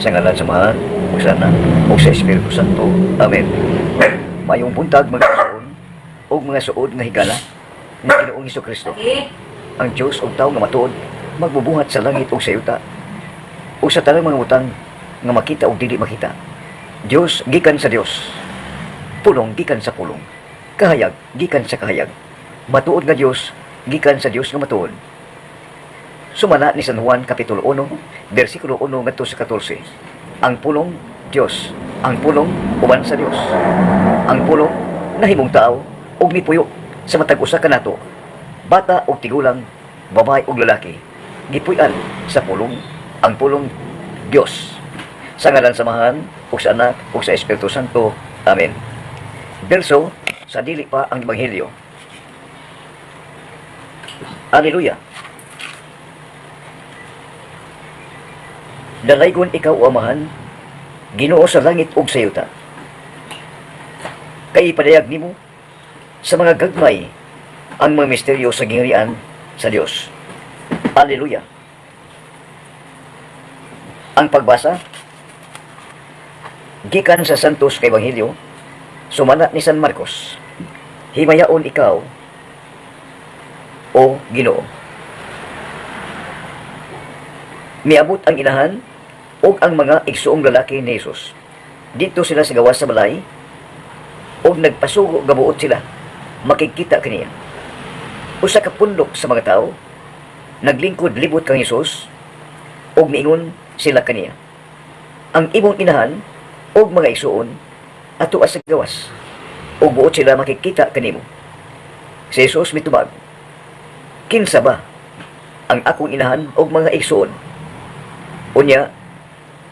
Sa ngalan sa Amahan, ug sa Anak, ug sa Espiritu Santo. Amen. Mayong buntag, mga igsoon ug mga suod nga higala ni Ginoong Kristo. Ang Diyos ug tao nga matuod, magbubuhat sa langit ug sa yuta ug sa tanang mga butang nga makita ug dili makita. Diyos gikan sa Dios. Pulong gikan sa pulong. Kahayag gikan sa kahayag. Matuod nga Dios gikan sa Dios nga matuod. Sumala ni San Juan, Kapitulo 1, versikulo 1 ngadto sa 14. Ang pulong Dios, ang pulong uban sa Dios. Ang pulong nahimong tao ug mipuyo sa matag usa kanato. Bata ug tigulang, babae ug lalaki, gipuy-an sa pulong, ang pulong Dios. Sa ngalan sa Amahan, ug sa Anak, ug sa Espiritu Santo. Amen. Berso sa dili pa ang Ebanghelyo. Alleluia. Dalaygon ikaw, o Amahan, Ginoo sa langit ug sa yuta. Kay ipadayag nimo sa mga gagmay ang mga misteryo sa gingharian sa Dios. Alleluia. Ang pagbasa gikan sa Santos kay Ebanghelyo sumala ni San Marcos. Himayaon ikaw, o Ginoo. Miabot ang inahan ug ang mga igsuong lalaki ni Jesus. Dito sila sa gawas sa balay ug nagpasugo gabuot sila makikita kaniya. Usa ka pundok sa mga tao naglingkod libot kang Jesus ug miingon sila kaniya: "Ang imong inahan ug mga igsuon ato sa gawas ug buot sila makikita kanimo." Si Jesus mitubag, "Kinsa ba ang akong inahan ug mga igsuon?" Unya,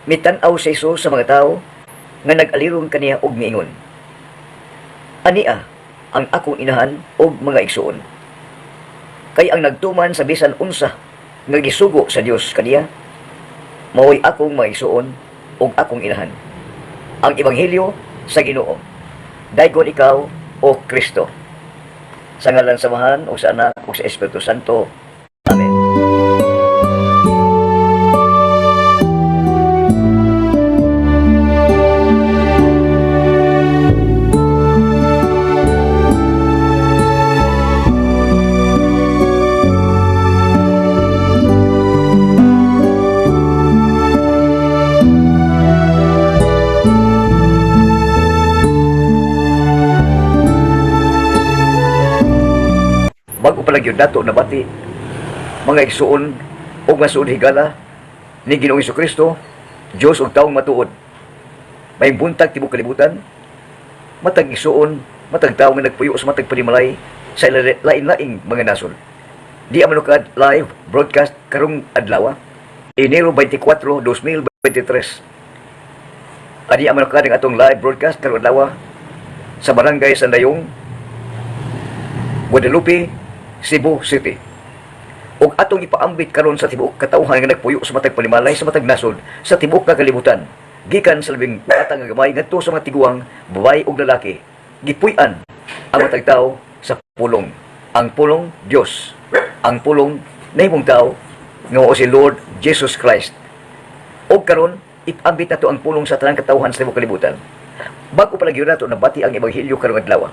mitan-aw si Jesus sa mga tao nga nag-alirong kaniya ug miingon, "Ania ang akong inahan ug mga igsuon. Kay ang nagtuman sa bisan unsa nga gisugo sa Dios kaniya, mao'y akong mga igsuon ug akong inahan." Ang Ebanghelyo sa Ginoo. Daygon ikaw, o Kristo. Sa ngalan sa Amahan, ug sa Anak, ug sa Espiritu Santo. Amen. Bago pa lang yun dato nabati, mga igsuon o mga suod higala ni Ginoong Kristo, Diyos ug taong matuod. May buntag, tibok kalibutan, matag igsuon, matag tao nga nagpuyo sa matag panimalay sa lain-laing mga nasod. Di Amanukad live broadcast karong adlaw, Enero 24, 2023. Adi Amanukad ang atong live broadcast karong adlaw sa Barangay Sandayong, Guadalupe, Cebu City. Ug atong ipaambit karon sa tibuok katawhan nga nagpuyo sa matag panimalay sa matag nasod sa tibuok nga kalibutan, gikan sa labing bata nga gamay ngadto sa mga tiguang, babae ug lalaki, gipuy-an ang matag tawo sa pulong. Ang pulong Dios, ang pulong nahimong tao nga mao si Lord Jesus Christ. Ug karon ipaambit nato ang pulong sa tanang katawhan sa tibuok kalibutan. Bago pa lang nato nabati ang ebanghelyo karong adlaw.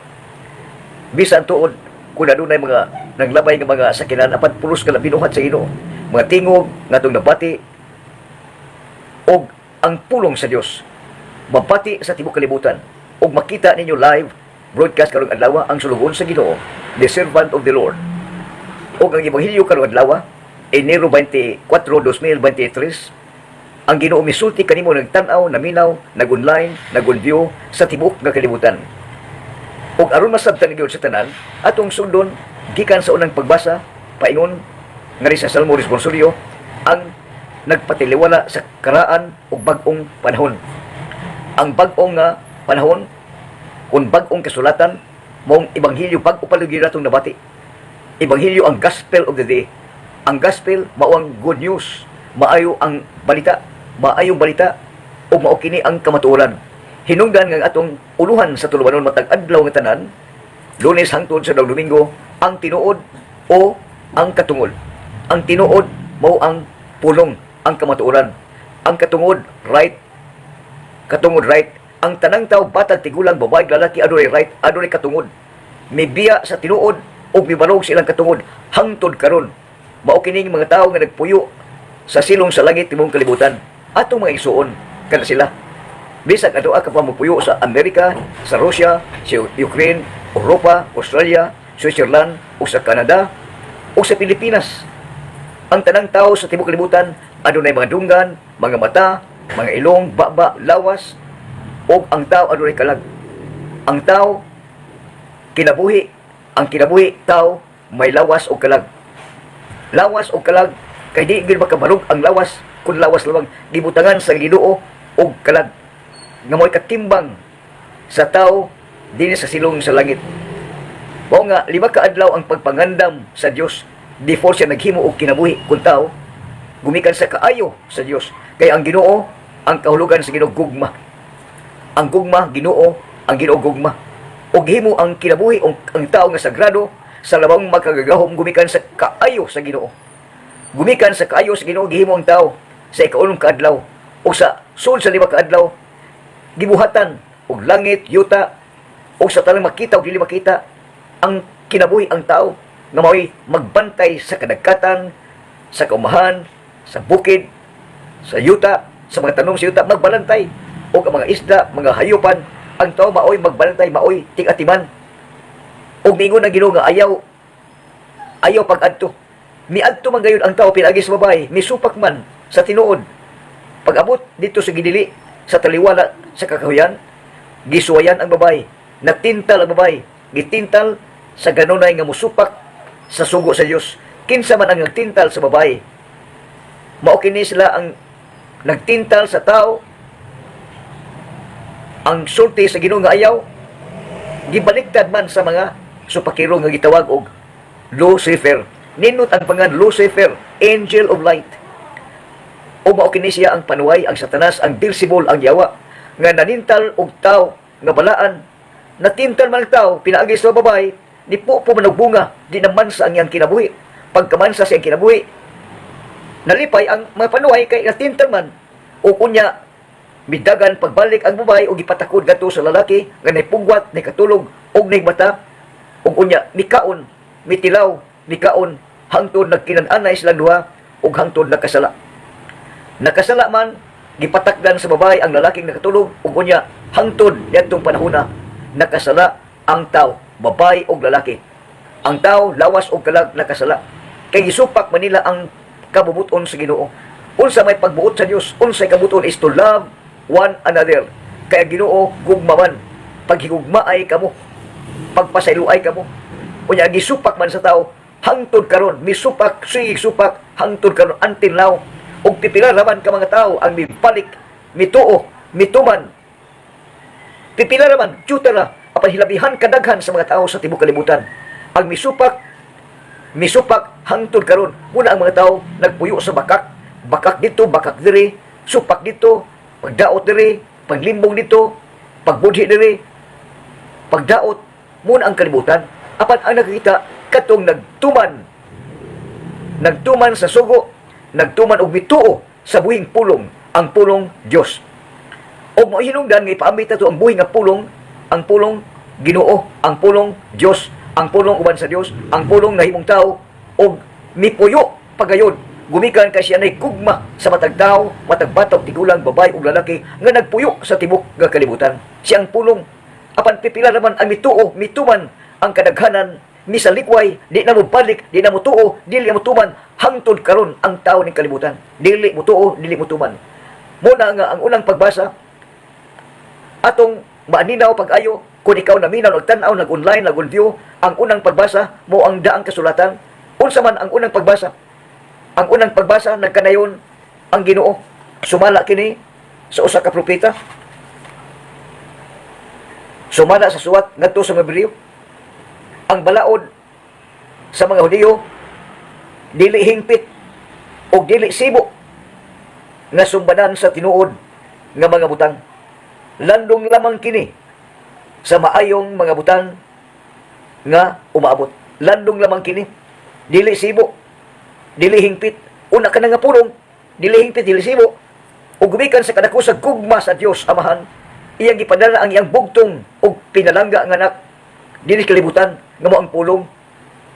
Bisan tuod kung adunay mga naglabay nga mga sakinan, apan pulos ka binuhat sa Ginoo. Mga tingog nga atong nabati og ang pulong sa Dios mabati sa tibuok kalibutan ug makita ninyo live broadcast karong adlaw ang sulugoon sa Ginoo, the servant of the Lord. Ug ang ebanghelyo karong adlaw, Enero 24, 2023, ang Ginoo misulti kanimo nagtan-aw, naminaw, nag-online, nag-view sa tibuok nga kalibutan. Ug aron masabtan gyud sa tanan, atong sundon gikan sa unang pagbasa paingon ngari sa Salmo Responsorio, ang nagpatiliwala sa karaan ug bag-ong panahon. Ang bag-ong nga panahon kun bag-ong kasulatan maong ebanghelyo, bag-o pa gyud atong nabati. Ebanghelyo ang gospel of the day. Ang gospel mao ang good news, maayo ang balita, maayong balita ug mao kini ang kamatuoran. Hinungdan nga atong uluhan sa tulubanon matag adlaw nga tanan, Lunes hangtod sa Domingo, ang tinuod o ang katungod. Ang tinuod mao ang pulong, ang kamatuoran. Ang katungod, right. Katungod, right. Ang tanang tao, batag, tigulang, babae, lalaki, adunay right, adunay katungod. Mibiya sa tinuod ug mibarog silang katungod hangtod karon. Mao kining mga tawo nga nagpuyo sa silong sa langit, tibuok kalibutan. Atong mga igsuon kana sila. Bisag adtoa ka pa mopuyo sa Amerika, sa Russia, sa Ukraine, Europa, Australia, Switzerland, o sa Canada, o sa Pilipinas. Ang tanang tao sa tibuok kalibutan adunay mga dunggan, mga mata, mga ilong, baba, lawas, ug ang tao adunay kalag. Ang tao kinabuhi, ang kinabuhi tao may lawas o kalag. Lawas o kalag kay di gyud makabarog ang lawas kun lawas lamang. Gibutangan sa Ginoo og kalag nga mo'y katimbang sa tao dinhi sa silong sa langit. Mao nga 5 ka adlaw ang pagpangandam sa Dios before siya naghimo og kinabuhi kun tao, gumikan sa kaayo sa Dios. Kay ang Ginoo, ang kahulugan sa Ginoo, gugma. Ang gugma Ginoo, ang Ginoo gugma. Og himo ang kinabuhi og ang tao nga sagrado sa labang makagagahom gumikan sa kaayo sa Ginoo. Gumikan sa kaayo sa Ginoo gihimo ang tao sa ikaunong kaadlaw, ug sa sulod sa 5 ka adlaw gibuhatan og langit, yuta ug sa tanang makita ug dili makita, ang kinabuhi ang tao nga mao'y magbantay sa kadagkatan, sa kaumahan, sa bukid, sa yuta, sa mga tanom sa yuta, magbalantay og ang mga isda, mga hayupan. Ang tao maoy magbalantay, maoy tig-atiman. Ug miingon ang Ginoo nga ayaw ayaw pag-adto. Miadto man gayud ang tao pinaagi sa babae, misupak man sa tinuod. Pag-abot dito sa gidili sa taliwala sa kakahuyan, gisuwayan ang babae, natintal ang babae, gitintal sa ganunay nga musupak sa sugo sa Dios. Kinsa man ang nagtintal sa babae? Mao kini sila ang nagtintal sa tao. Ang sulti sa Ginoo nga ayaw, gibaliktad man sa mga supakiro nga gitawag og Lucifer. Nindot ang pangalan Lucifer, angel of light. O mao kini siya ang panuway, ang Satanas, ang Beelzebul, ang yawa nga nanintal og tao nga balaan. Natintal man ang tao pinaagi sa babae, nipupo man og bunga, di naman sa ang iyang kinabuhi. Pagkamansa sa iyang kinabuhi, nalipay ang mga panuway kay natintal man. O kunya midagan pagbalik ang babae og gipatakod gadto sa lalaki nga naipugwat, katulog og mata, ug unya mikaon, mitilaw, mikaon hangtod nagkinan-anay silang duha ug hangtod nagkasala. Nakasala man, gipatakdan sa babae ang lalaking nakatulog, ug unya hangtod niadtong panahona nakasala ang tao, babae ug lalaki. Ang tao, lawas ug kalag, nakasala kay gisupak man nila ang kabubuton sa Ginoo. Unsa may pagbuot sa Dios? Unsay kabubuton is to love one another. Kay ang Ginoo gugma man. Paghigugmaay kamo, pagpasayloay kamo. Unya gisupak man sa tao hangtod karon, misupak, sige supak hangtod karon, until now. Ug pipila raman ka mga tao ang mibalik, mituo, mituman. Pipila raman, tiyuta ra, apan hilabihan kadaghan sa mga tao sa tibuok kalibutan ang misupak, misupak hangtod karon. Muna ang mga tao nagpuyo sa bakak, bakak dito, bakak diri, supak dito, pagdaot diri, paglimbong dito, pagbudhi diri, pagdaot. Muna ang kalibutan. Apan ang nakikita katong nagtuman, nagtuman sa sugo, nagtuman og mituo sa buhing pulong, ang pulong Dios. Og mao hinungdan nga ipaambit nato ang buhi nga pulong, ang pulong Ginoo, ang pulong Dios, ang pulong uban sa Dios, ang pulong nahimong tao og mipuyo pagayon gumikan kay siya nay gugma sa matag tao, matag bata ug tigulang, babae ug lalaki nga nagpuyo sa tibok nga kalibutan. Siya ang pulong. Apan pipila naman ang mituo, mituman. Ang kadaghanan misalikway, di na mo balik, di na mo tuo, dili na mo tuman. Hangtod karon ang tao ning kalibutan, dili mo tuo, dili mo tuman. Muna nga ang unang pagbasa atong maaninaw pag-ayo kung ikaw naminaw, nagtan-aw, nag-online, nag-view ang unang pagbasa mo ang daang kasulatan. Unsa man ang unang pagbasa? Ang unang pagbasa, nagkanayon ang Ginoo. Sumala kini sa usa ka propeta. Sumala sa suwat ngadto sa mga Hebreo. Ang balaod sa mga Hudiyo, dili hingpit o dili sibo nga sumbanan sa tinuod nga mga butang. Landong lamang kini sa maayong mga butang nga umaabot. Landong lamang kini. Dili sibo, dili hingpit. Una ka na nga pulong, dili hingpit, dili sibo. Ug gumikan sa kadako sa gugma sa Dios Amahan, iyang gipadala ang iyang bugtong ug pinalangga nga anak dinhi sa kalibutan nga mao ang Pulong.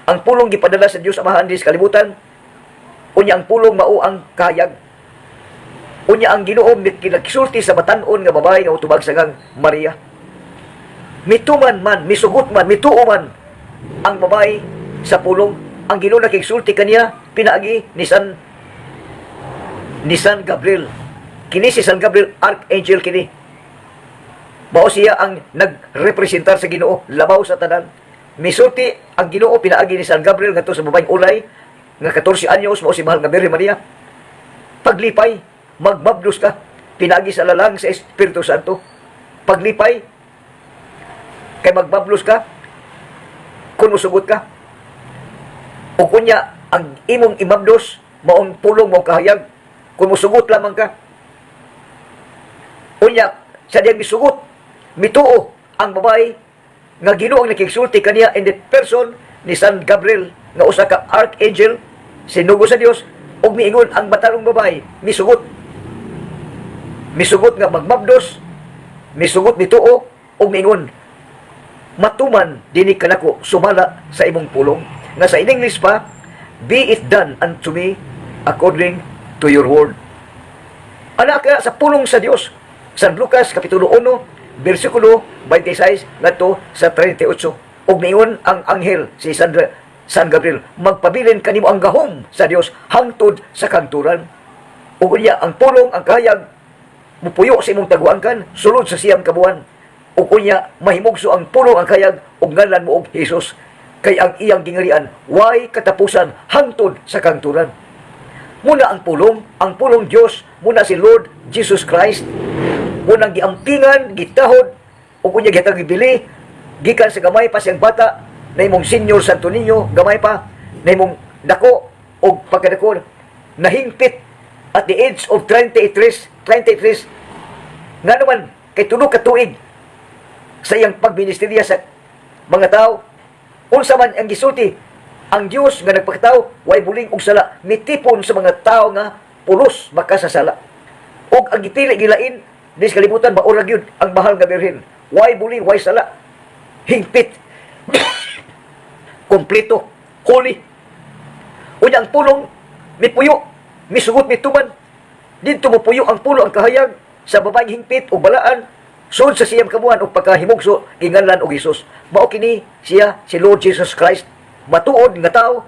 Ang Pulong gipadala sa Dios Amahan dinhi sa kalibutan. Unya ang Pulong mao ang kahayag. Unya ang Ginoo kinagsulti sa batan-on nga babae nga tubag sa ngang Maria. Mituman man, misugot man, mituo man ang babae sa Pulong. Ang Ginoo nakigsulti kaniya pinaagi ni San Gabriel. Kini si San Gabriel, archangel kini. Mao siya ang nagrepresentar sa Ginoo labaw sa tanan. Misulti ang Ginoo pinaagi ni San Gabriel ngadto sa babaeng ulay nga 14 anyos, mao si mahal nga Birhen Maria. Paglipay, magmabdos ka pinaagi sa lalang sa Espiritu Santo. Paglipay kay magmablos ka kung musugot ka. Ug unya ang imong imabdos maong Pulong, mao kahayag, kung musugot lamang ka. Unya sa diyang misugot, mituo ang babae nga Ginoo ang nakigsulti kaniya in the person ni San Gabriel nga usa ka archangel, sinugo sa Dios, ug miingon ang batalong babae, misugot, misugot nga magmabdos, misugot, mituo ug miingon, "Matuman dinhi kanako sumala sa imong pulong," nga sa in English pa, "Be it done unto me according to your word." Anak ka sa pulong sa Dios. San Lucas kapitulo 1 bersikulo 26 ngadto sa 38. Ug niingon ang anghel, si San Gabriel, "Magpabilin kanimo ang gahom sa Dios hangtod sa kangturan." Ug unya ang Pulong, ang kahayag, mupuyo sa imong taguangkan sulod sa 9 ka buwan. Ug unya mahimugso ang Pulong, ang kahayag, ug ngalan mo og Jesus kay ang iyang gingarian way katapusan hangtod sa kangturan. Muna ang Pulong Dios, muna si Lord Jesus Christ. Munang giampingan, gitahod, ug unya gihatag gibili, gikan sa gamay pa siyang bata, na imong Senior Santo Niño, gamay pa, na imong dako, og pagkadako, nahingpit at the age of 23, 23, nga naman, kay tulo ka tuig sa iyang pagministerya sa mga tao. Unsa man ang gisulti, ang Dios nga nagpakatao, way buling og sala, mitipon sa mga tao nga pulos makasasala. Ug ang gipili gilain di sa kalibutan mao ra gyud ang mahal nga Birhen. Way buling, way sala. Hingpit. Kompleto, holy. Unya ang Pulong mipuyo, misugot, mituman. Didto mopuyo ang Pulong, ang kahayag, sa babaeng hingpit ug balaan sud sa 9 ka buwan, ug pagkahimugso ginganlan og Jesus. Mao kini siya si Lord Jesus Christ. Matuod nga tao,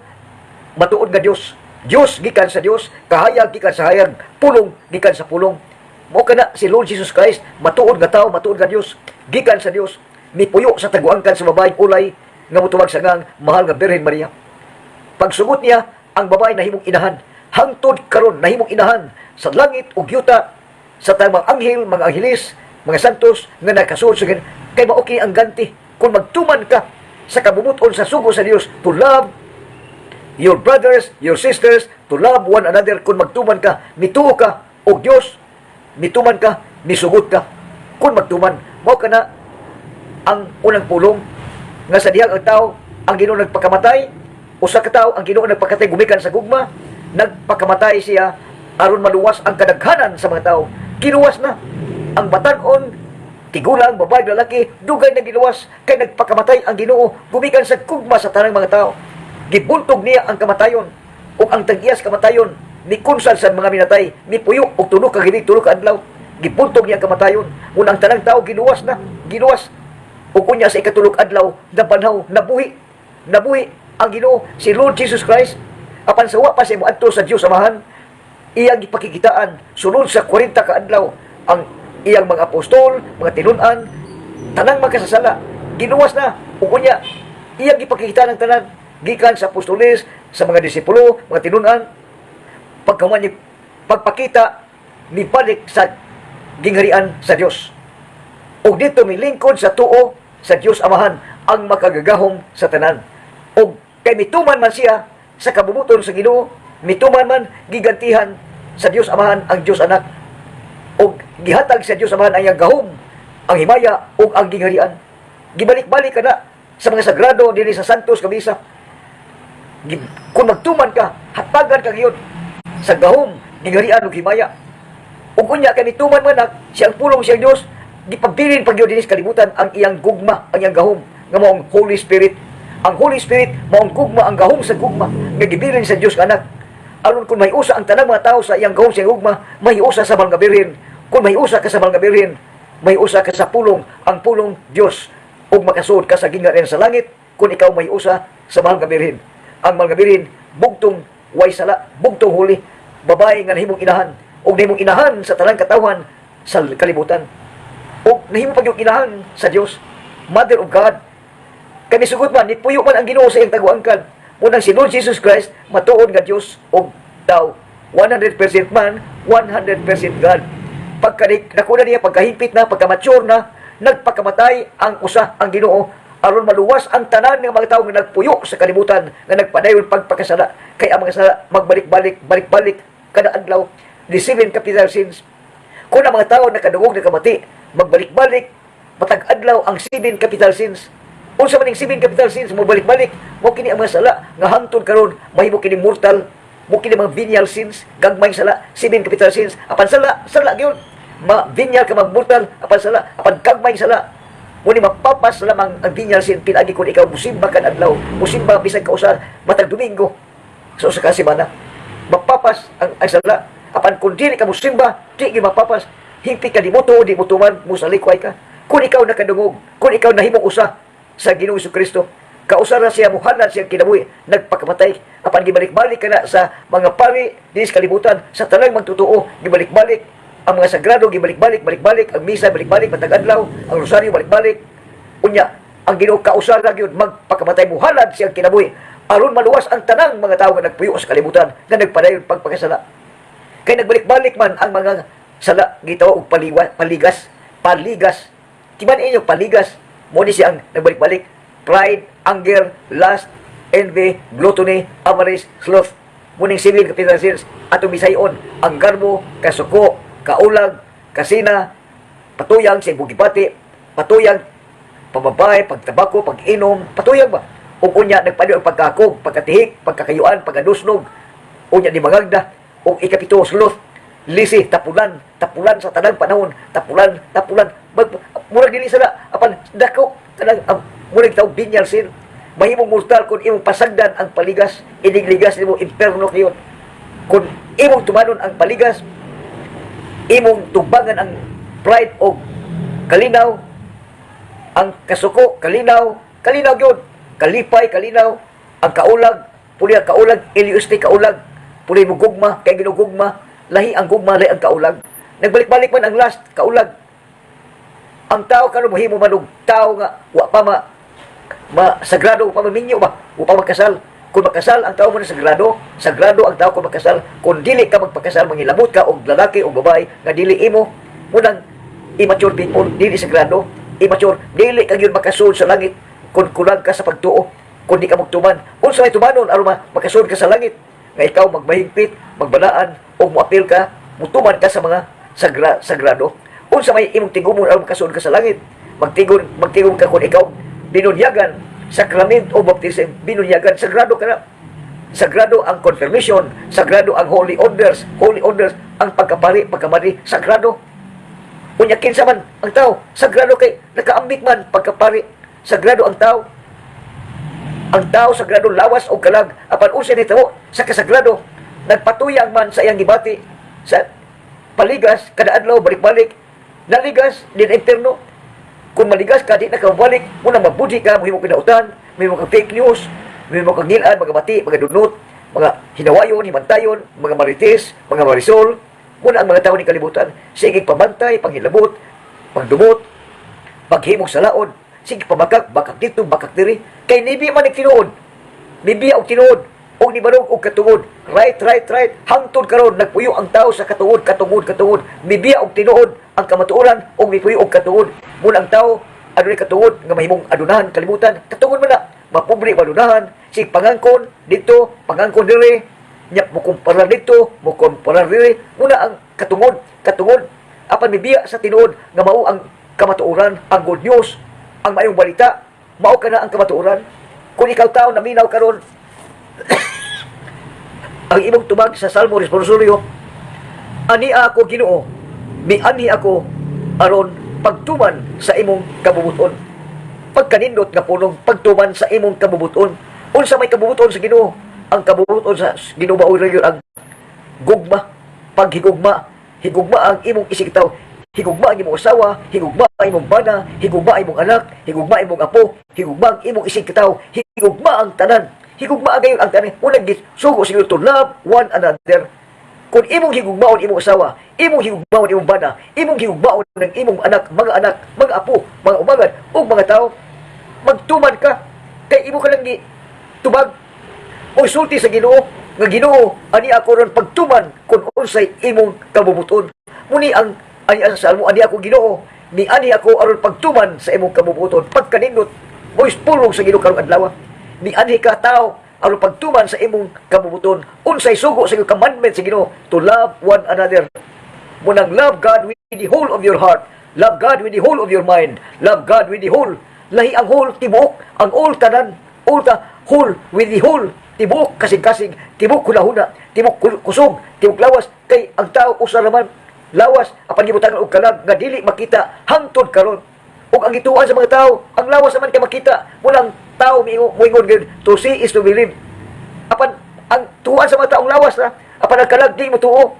matuod nga Dios. Dios gikan sa Dios, kahayag gikan sa hayag, Pulong gikan sa Pulong. Mao kana si Lord Jesus Christ, matuod nga tao, matuod nga Dios, gikan sa Dios, mipuyo sa taguangkan sa babaeng ulay nga motubag sa ngang mahal nga Birhen Maria. Pagsugot niya, ang babae nahimong inahan. Hangtod karon nahimong inahan sa langit ug yuta sa tanang mga anghel, mga anghelis, mga santos nga nakasulod sa kay mao kini ang ganti kung magtuman ka sa kabubut-on sa sugo sa Dios to love your brothers, your sisters, to love one another. Kung magtuman ka, mituo ka og Dios, mituman ka, misugot ka. Kung magtuman, mao kana ang unang Pulong nga sa dihang ang tao, ang Ginoo nagpakamatay, usa ka tawo, ang Ginoo nagpakatay gumikan sa gugma, nagpakamatay siya aron maluwas ang kadaghanan sa mga tao. Giluwas na ang batan-on, tigulang, babae, lalaki, dugay na giluwas kay nagpakamatay ang Ginoo gumikan sa gugma sa tanang mga tao. Gibuntog niya ang kamatayon ug ang tag-iyas kamatayon mikunsad sa mga minatay, mipuyo og 3 ka gabi, 3 ka adlaw. Gibuntog niya ang kamatayon. Muna ang tanang tao giluwas na, giluwas. Ug unya sa ikatulog adlaw, nabanhaw, nabuhi, nabuhi ang Ginoo, si Lord Jesus Christ. Apan sa wa pa siya moadto sa Dios Amahan, iyang gipakikitaan sulod sa 40 ka adlaw ang iyang mga apostol, mga tinun-an, tanang makasasala, giluwas na. Ug unya iyang gipakikitaan ang tanan gikan sa apostoles, sa mga disipulo, mga tinun-an. Pagkaman ni pagpakita, mibalik sa gingharian sa Dios. Ug dito milingkod sa tuo sa Dios Amahan, ang makagagahom sa tanan. Ug kay mituman man siya sa kabubuton sa Ginoo, mituman man, gigantihan sa Dios Amahan ang Dios Anak. Ug gihatag sa Dios Amahan ang iyang gahom, ang himaya ug ang gingharian. Gibalik-balik ka na sa mga sagrado dinhi sa Santos Kabisa. Kung magtuman ka, hatagan ka gyud sa gahom, gingharian ug himaya. Ug unya kay mituman man na siyang Pulong, siyang Dios, gipabilin pa gyud dinhi sa kalibutan ang iyang gugma, ang iyang gahom nga maong Holy Spirit. Ang Holy Spirit maong gugma, ang gahom sa gugma nga gibilin sa Dios nga Anak. Aron kung mahiusa ang tanang mga tao sa iyang gahom sa iyang gugma, mahiusa sa Mahal nga Birhen. Kung mahiusa ka sa Mahal nga Birhen, mahiusa ka sa Pulong, ang Pulong Dios, ug makasuod ka sa gingharian sa langit kung ikaw mahiusa sa Mahal nga Birhen. Ang Mahal nga Birhen, bugtong way sala, bugtong huli, babae nga nahimong inahan, ug nahimong inahan sa tanang katawhan sa kalibutan. Ug nahimo pa gyud inahan sa Dios, Mother of God. Kay misugot man, nipuyo man ang Ginoo sa iyang taguangkan. Munang si Lord Jesus Christ, matuod nga Dios ug tao. 100% man, 100% God. Pagka nakuna niya, pagkahigpit na, pagka-mature na, nagpakamatay ang usa, ang Ginoo, aron maluwas ang tanan ng mga tao nga nagpuyo sa kalibutan, nga nagpadayon pagpakasala. Kay ang mga sala, magbalik-balik, balik-balik, kada adlaw, the seven capital sins. Kung ang mga tao nakadungog, nakamati, magbalik-balik, matag adlaw ang seven capital sins. Unsa man ning seven capital sins, mo balik-balik, mo kini ang mga sala nga hangtod karon mahimo kini mortal, mo kini mga venial sins, gagmay sala, seven capital sins. Apan sala, sala gyud. Ma venial ka, magmortal, apan sala, apan gagmay sala. Mo ni mapapas lamang ang venial sin pinaagi kung ikaw musimba kad adlaw, musimba bisan kausa matag Domingo sa usa ka semana. Mapapas ang sala. Apan kung dili ka musimba, di gyud mapapas. Hingpit ka di mo tuo, di mo tuman, musalikway ka. Kung ikaw nakadungog, kung ikaw nahimong usa sa Ginoong Kristo, kausa ra siya muhalad siyang kinabuhi, nagpakamatay, apan gibalik-balik ka na sa mga pari dinhi sa kalibutan, sa tanang magtotoo, gibalik-balik ang mga sagrado, gibalik-balik, balik-balik ang misa, balik-balik matag adlaw, ang rosaryo balik-balik. Unya, ang Ginoo kausa ra gyud magpakamatay, muhalad siyang kinabuhi aron maluwas ang tanang mga tawo nga nagpuyo sa kalibutan nga nagpadayon pagpakasala. Kay nagbalik-balik man ang mga sala, gitawag og paliwa, paligas, paligas. Timan inyo paligas, mo ni siya ang nagbalik-balik. Pride, anger, lust, envy, gluttony, avarice, sloth. Muning seven capital sins atong bisayon, ang garbo, kasuko, kaulag, kasina, patuyang sa bugibati, patuyang pamabay, pagtabako, pag-inom, patuyang ba? Ug unya nagpadayon ang pagkakog, pagkatihik, pagkakayuan, pagkadusnog, unya di mangagda, ug ikapito, sloth, lazy, tapulan, tapulan sa tanang panahon, tapulan, tapulan, murag dili sala, apan dako, kanang murag tawag venial sin. Mahimong mortal kung imong pasagdan ang paligas, inigligas nimo, imperno kayon. Kung imong tumanon ang paligas, imong tubangan ang pride o kalinaw, ang kasuko, kalinaw, kalinaw gyud, kalipay, kalinaw, ang kaulag, puli ang kaulag, iliusti kaulag, puli mo gugma, kay ginugugma, lahi ang gugma, lahi ang kaulag. Nagbalik-balik man ang last, kaulag. Ang tao karon mohimo man og tao nga wa pa ma, ma sagrado pa maminyo ba, wa pa magkasal. Kung magkasal ang tao mo na sagrado, sagrado ang tao kung magkasal. Kung dili ka magpakasal, mangilabot ka og lalaki o babae nga dili imo, munang immature people, dili sagrado, immature, dili ka gyud makasud sa langit kung kulang ka sa pagtuo, kung di ka magtuman. Unsa may tumanon aron makasud ka sa langit? Nga ikaw magmahigpit, magbalaan, o moapil ka, mutuman ka sa mga sagrado. Unsa may imong tigumon aron makasud ka sa langit? Magtigon, magtigom ka kung ikaw binunyagan, sacrament o baptism, binunyagan, sagrado ka na. Sagrado ang confirmation, sagrado ang holy orders, ang pagkapari, pagkamari, sagrado. Unya kinsa man ang tao, sagrado kay nakaambit man pagkapari, sagrado ang tao. Ang tao sagrado lawas o kalag, apan unsa ni tao sa kasagrado, nagpatuyang man sa iyang gibati sa paligas kada adlaw balik-balik, naligas din imperno. Kung maligas ka, di na ka mabalik, muna mabudhi ka, mahimo ka nautan, mahimo ka fake news, mahimo ka ngilan, mga bati, mga dunot, mga hinawayon, himantayon, mga marites, mga marisol, muna ang mga tao ni kalibutan, sige pabantay, panghilabot, pagdumot, paghimog sa laod, sige pabakak, bakak dito, bakak diri, kay nibi man ni tinuod, nibiya og tinuod, og nibarog og katungod, right, right, right, hangtod karon nagpuyo ang tao sa katungod, katungod, katungod, mibiya og tinuod ang kamatuoran og mipuyo og katungod. Muna ang tao adunay katungod nga mahimong adunahan kalibutan, katungod man na, mapobre madunahan, sig pangangkon dito, pangangkon diri, nya mukumpara dito, mukumpara diri, muna ang katungod, katungod, apan mibiya sa tinuod nga mao ang kamatuoran, ang good news, ang maayong balita, mao kana ang kamatuoran. Kung ikaw tao naminaw karon, ang imong tubag sa Salmo Responsorio, "Ania ako, Ginoo, Mianhi ako aron pagtuman sa imong kabubuton. Pagkanindot nga pulong, pagtuman sa imong kabubuton. Unsa may kabubuton sa Ginoo? Ang kabubuton sa Ginoo mao gyud ang gugma, paghigugma, higugma ang imong isigtaw, higugma ang imong asawa, higugma ang imong bana, higugma ang imong anak, higugma ang imong apo, higugma ang imong isigkatawo, higugma ang tanan. Higugma gayon ang tanan. Unang sugo siguro to love one another. Kung imong higugmaon imong asawa, imong higugmaon imong bana, imong higugmaon ang imong anak, mga apo, mga umagad, ug mga tao, magtuman ka kay imo ka lang gi tubag o sulti sa Ginoo nga, "Ginoo, ani ako ron pagtuman kung unsay imong kabubuton." Muni ang ani ang salmo, "Ani ako, Ginoo, ni ani ako aron pagtuman sa imong kabubuton." Pagkanindot mo pulong sa Ginoo karong adlaw. Ni anhi ka, tao, aron pagtuman sa imong kabubuton. Unsay sugo sa imong commandment sa Ginoo? To love one another. Munang love God with the whole of your heart, love God with the whole of your mind, love God with the whole. Lahi ang whole, tibuok, ang all tanan, all ta whole, with the whole, tibuok kasing-kasing, tibuok hunahuna, tibuok kusog, tibuok lawas, kay ang tao usa raman lawas apan gibutangan og kalag nga dili makita hangtod karon. Ug ang gituan sa mga tao, ang lawas naman kay makita. Mulang tao miingon gyud, "To see is to believe." Apan ang tuan sa mga taong lawas na, apan ang kalag di mo tuo.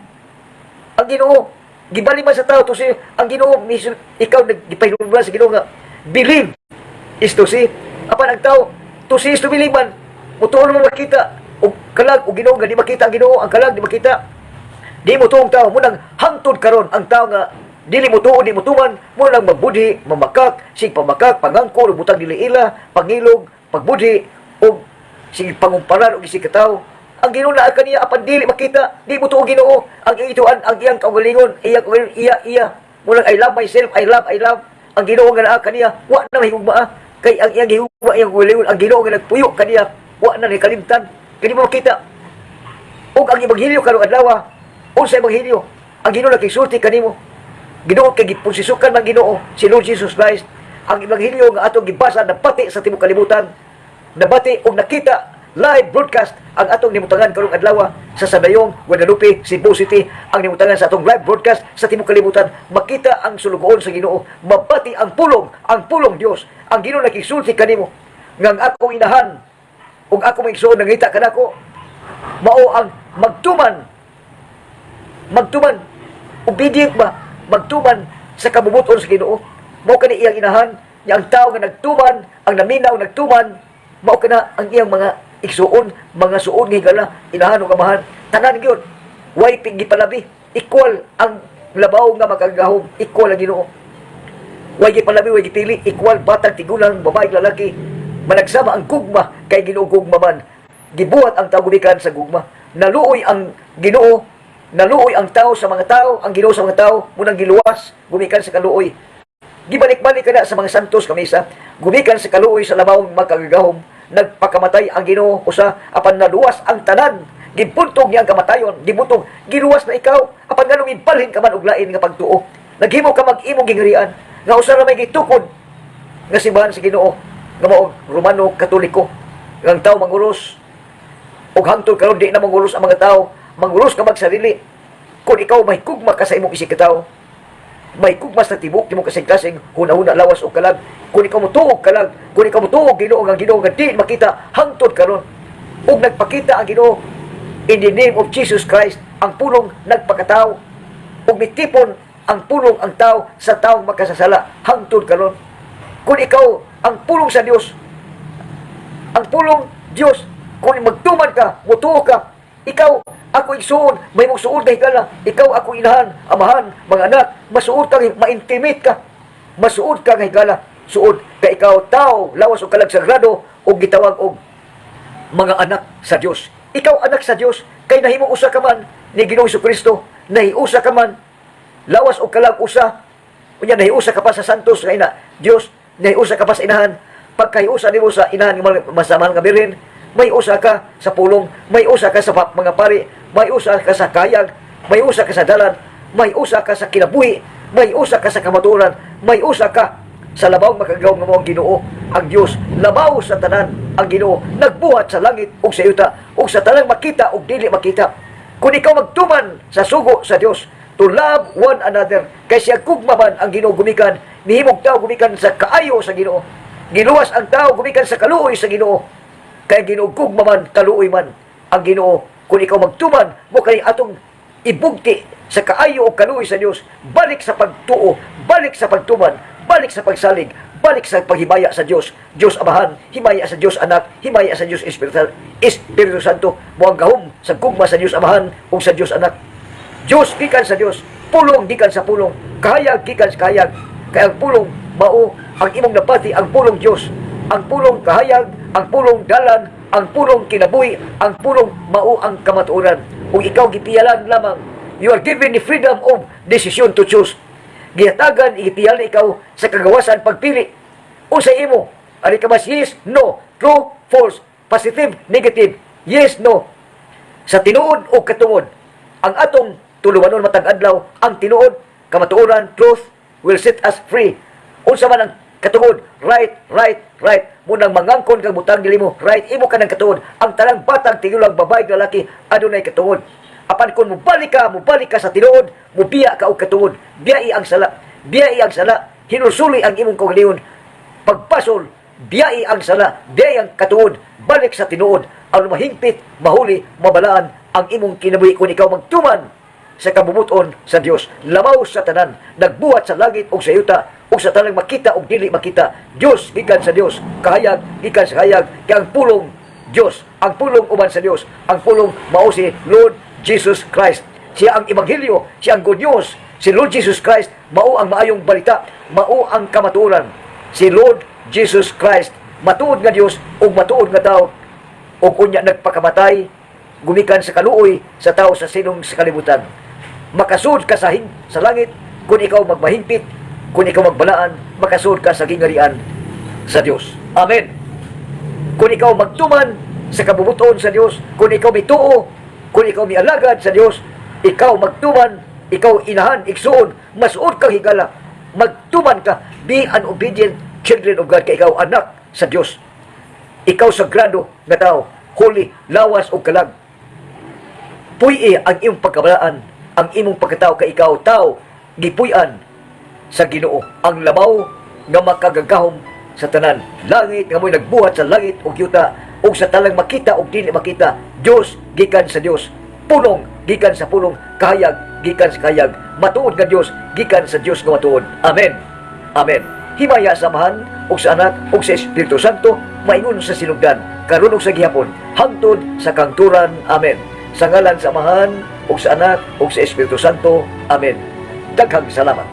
Ang Ginoo gibali man sa tao to see ang Ginoo mismo, ikaw naggipahinumduman sa Ginoo nga believe is to see. Apan ang tao, to see is to believe man, mutuo naman makita og kalag og Ginoo nga di makita ang Ginoo, ang kalag di makita. Di mo tuong tao munang hangtod karon ang tao nga dili mo tuo, di mo tuman, munang magbudhi, mamakak, sig pamakak, pangangkor, butang dili ila, pangilog, pagbudhi og sig pangumparan og isig katawo. Ang Ginoo naa kaniya apan dili makita, di mo tuo Ginoo. Ang ituan ang iyang kaugalingon, iyang kaugalingon, iya iya. Munang I love myself, I love, I love. Ang Ginoo nga naa kaniya, wa na mahigugmaa. Kay ang iyang gihugma iyang kaugalingon, ang Ginoo nga nagpuyo kaniya, wa na ni kalimtan. Kay di mo makita. Ug ang ebanghelyo karong adlaw, unsa ebanghelyo? Ang Ginoo nakisulti kanimo. Ginoo kay gipunsisukan man Ginoo si Lord Jesus Christ. Ang ebanghelyo nga atong gibasa nabati sa tibuok kalibutan. Nabati og nakita live broadcast ang atong nimutangan karong adlaw sa Sadayong, Guadalupe, Cebu City. Ang nimutangan sa atong live broadcast sa tibuok kalibutan, makita ang sulugoon sa Ginoo, mabati ang pulong Dios. Ang Ginoo nakisulti kanimo nga ang akong inahan ug ako mga igsoon nangita kanako mao ang magtuman, magtuman, obedient ba, magtuman sa kabubuton sa Ginoo. Mao kani iyang inahan nya ang tao nga nagtuman, ang naminaw nagtuman, mao kana ang iyang mga igsuon, mga suod nga higala, inahan ug amahan, tanan gyud, way gipalabi, equal ang labaw nga makagagahom, equal ang Ginoo. Way gipalabi, way gipili, equal batag tigulang, babae, lalaki. Managsama ang gugma kay Ginoo gugma man. Gibuhat ang tao gumikan sa gugma. Naluoy ang Ginoo, naluoy ang tao sa mga tao, ang Ginoo sa mga tao, munang giluwas gumikan sa kaluoy. Gibalik-balik ka na sa mga santos kamisa, gumikan sa kaluoy sa labaw makagagahom. Nagpakamatay ang Ginoo usa apan naluwas ang tanan. Gibuntog niya ang kamatayon, gibuntog, giluwas na ikaw, apan nganong ibalhin ka man og lain nga pagtuo? Naghimo ka mag imong gingharian nga usa ra may gitukod nga simbahan sa Ginoo nga mao Romano Katoliko. Nga ang tao manguros ug hangtod karon di na manguros ang mga tao, manguros ka magsarili. Kung ikaw may gugma ka sa imong isig katawo, may gugma sa tibok imong kasing-kasing, hunahuna, lawas o kalag. Kung ikaw motuog kalag, kung ikaw motuog Ginoo nga Ginoo nga di makita hangtod karon. Ug nagpakita ang Ginoo in the name of Jesus Christ, ang pulong nagpakatao. Ug mitipon ang pulong ang tao sa taong makasasala hangtod karon. Kung ikaw ang pulong sa Dios, ang pulong Dios, kung magtuman ka, mutuo ka, ikaw, ako igsuon, may mong suod na higala, ikaw ako inahan, amahan, mga anak, masuod ka, ma-intimate ka, masuod ka nga higala, suod ka ikaw, tao, lawas o kalag sagrado, o gitawag og mga anak sa Dios. Ikaw anak sa Dios, kay nahimong usa ka man ni Ginoong Kristo, nahiusa ka man, lawas o kalag usa, unya nahiusa ka pa sa santos nga ina, Dios, nahiusa ka pa sa inahan, pagkahiusa nimo sa inahan nga masamahal nga birhen, may usa ka sa pulong, may usa ka sa mga pari, may usa ka sa kayag, may usa ka sa dalan, may usa ka sa kinabuhi, may usa ka sa kamatuoran, may usa ka sa labaw makagagahom nga mao ang Ginoo, ang Dios, labaw sa tanan, ang Ginoo, nagbuhat sa langit ug sa yuta, ug sa tanang makita ug dili makita. Kung ikaw magtuman sa sugo sa Dios, To love one another. Kay siya gugma man ang Ginoo gumikan, nihimog tao gumikan sa kaayo sa Ginoo. Giluwas ang tao gumikan sa kaluoy sa Ginoo. Kay ang Ginoo gugma man, kaluoy man ang Ginoo. Kung ikaw magtuman mo kay atong ibugti sa kaayo o kaluoy sa Dios, balik sa pagtuo, balik sa pagtuman, balik sa pagsalig, balik sa paghimaya sa Dios. Dios Amahan, himaya sa Dios Anak, himaya sa Dios Espiritu, Espiritu Santo, mo ang gahom sa gugma sa Dios Amahan ug sa Dios Anak. Dios gikan sa Dios, pulong gikan sa pulong, kahayag gikan sa kahayag. Kay ang pulong mao ang imong nabati, ang pulong Dios, ang pulong kahayag, ang pulong dalan, ang pulong kinabuhi, ang pulong mao ang kamatuoran. Ug ikaw gipiyalan lamang. You are given the freedom of decision to choose. Gihatagan, igipiyal na ikaw sa kagawasan pagpili. O sa imo, ari ka mas yes, no, true, false, positive, negative, yes, no. Sa tinuod o katungod, ang atong tulumanon matag adlaw, ang tinuod, kamatuoran, truth will set us free. Unsa man ang katungod, right, right, right. Munang mangangkon kag butang dili mo, right, imo ka ng katungod. Ang tanang batang tigulang, babae, lalaki, adunay katungod. Apan kung mubalik ka sa tinuod, mubiya ka og katungod. Biyai ang sala, biyai ang sala, hinulsuli ang imong kaugalingon. Pagpasol, biyai ang sala, biyai ang katungod, balik sa tinuod. Ang mahingpit, mahuli, mabalaan ang imong kinabuhi kung ikaw magtuman sa kabubut-on sa Dios. Labaw sa tanan, nagbuhat sa langit ug sa yuta, ug sa tanang makita ug dili makita. Dios gikan sa Dios, kahayag gikan sa kahayag, kay ang pulong Dios, ang pulong uban sa Dios, ang pulong mao si Lord Jesus Christ. Siya ang ebanghelyo, siya ang good news. Si Lord Jesus Christ mao ang maayong balita, mao ang kamatuoran. Si Lord Jesus Christ, matuod nga Dios ug matuod nga tao, ug unya nagpakamatay gumikan sa kaluoy sa tao sa silong sa kalibutan. Makasud ka sa langit kung ikaw magmahingpit, kung ikaw magbalaan, makasud ka sa gingarian sa Dios. Amen. Kung ikaw magtuman sa kabubuton sa Dios, kung ikaw mituo, kung ikaw mialagad sa Dios, ikaw magtuman, ikaw inahan, igsuon, masuod kang higala, magtuman ka, be an obedient children of God, kay ikaw anak sa Dios. Ikaw sagrado nga tao, holy, lawas o kalag. Puy-i ang imong pagkabalaan, ang imong pagkatao kay ikaw tao gipuy-an sa Ginoo, ang labaw nga makagagahom sa tanan. Langit nga mo'y nagbuhat sa langit ug yuta ug sa tanang makita ug dili makita. Dios gikan sa Dios, pulong gikan sa pulong, kahayag gikan sa kahayag, matuod nga Dios gikan sa Dios nga matuod. Amen. Amen. Himaya sa Amahan ug sa Anak ug sa Espiritu Santo, maingon sa sinugdan, karon ug sa gihapon, hangtod sa kangturan. Amen. Sa ngalan sa Amahan ug sa Anak ug sa Espiritu Santo. Amen. Daghang salamat.